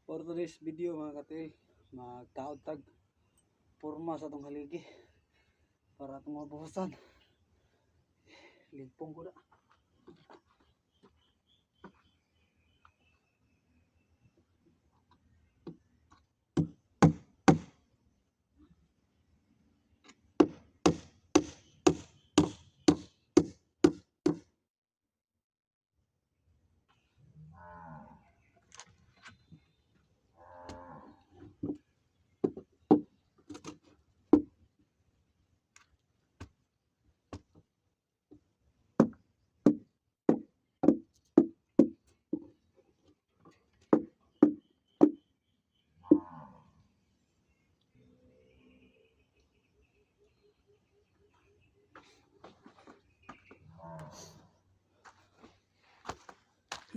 For today's video, mga katiil, magtaod tag porma sa atong haligi para atong mabuhusan. Ligpong ko na.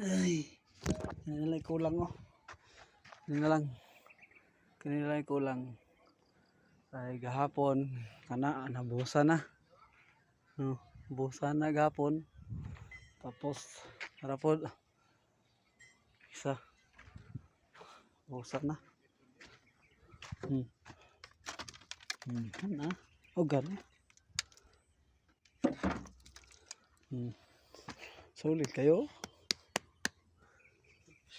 Ay, kani na lang kulang oh. Kani na lang. Kani na lang kulang. Ay gahapon kana nabuhusan na. No, buhusan na gahapon. Tapos ara pod isa. Buhusan na. Kana. O gani. Sulit kayo.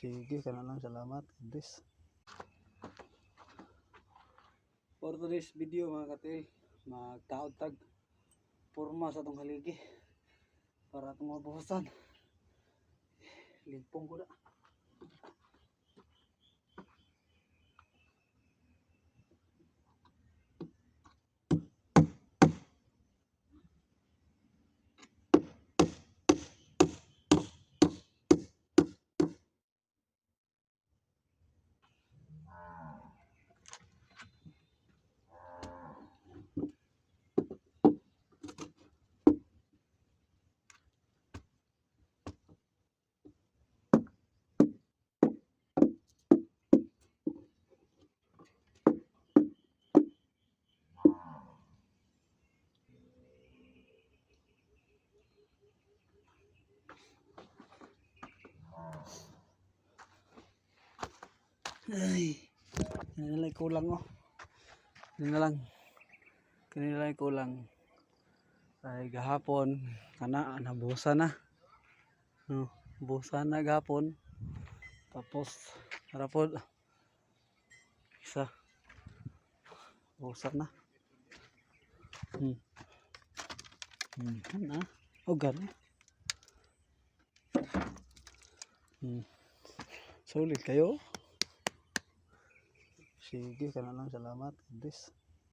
Sige, kana lang, salamat. This. For today's video, mga katiil, magtaod tag porma sa atong haligi para atong mabuhusan. Ligpong ko na. Ay, kani na lang kulang oh. Kani na lang. Kani na lang kulang. Ay gahapon kana nabuhusan na. No, buhusan na gahapon. Tapos ara pod isa. Buhusan na. Kana. O gani. Sulit kayo. Sige, kana lang, salamat. This.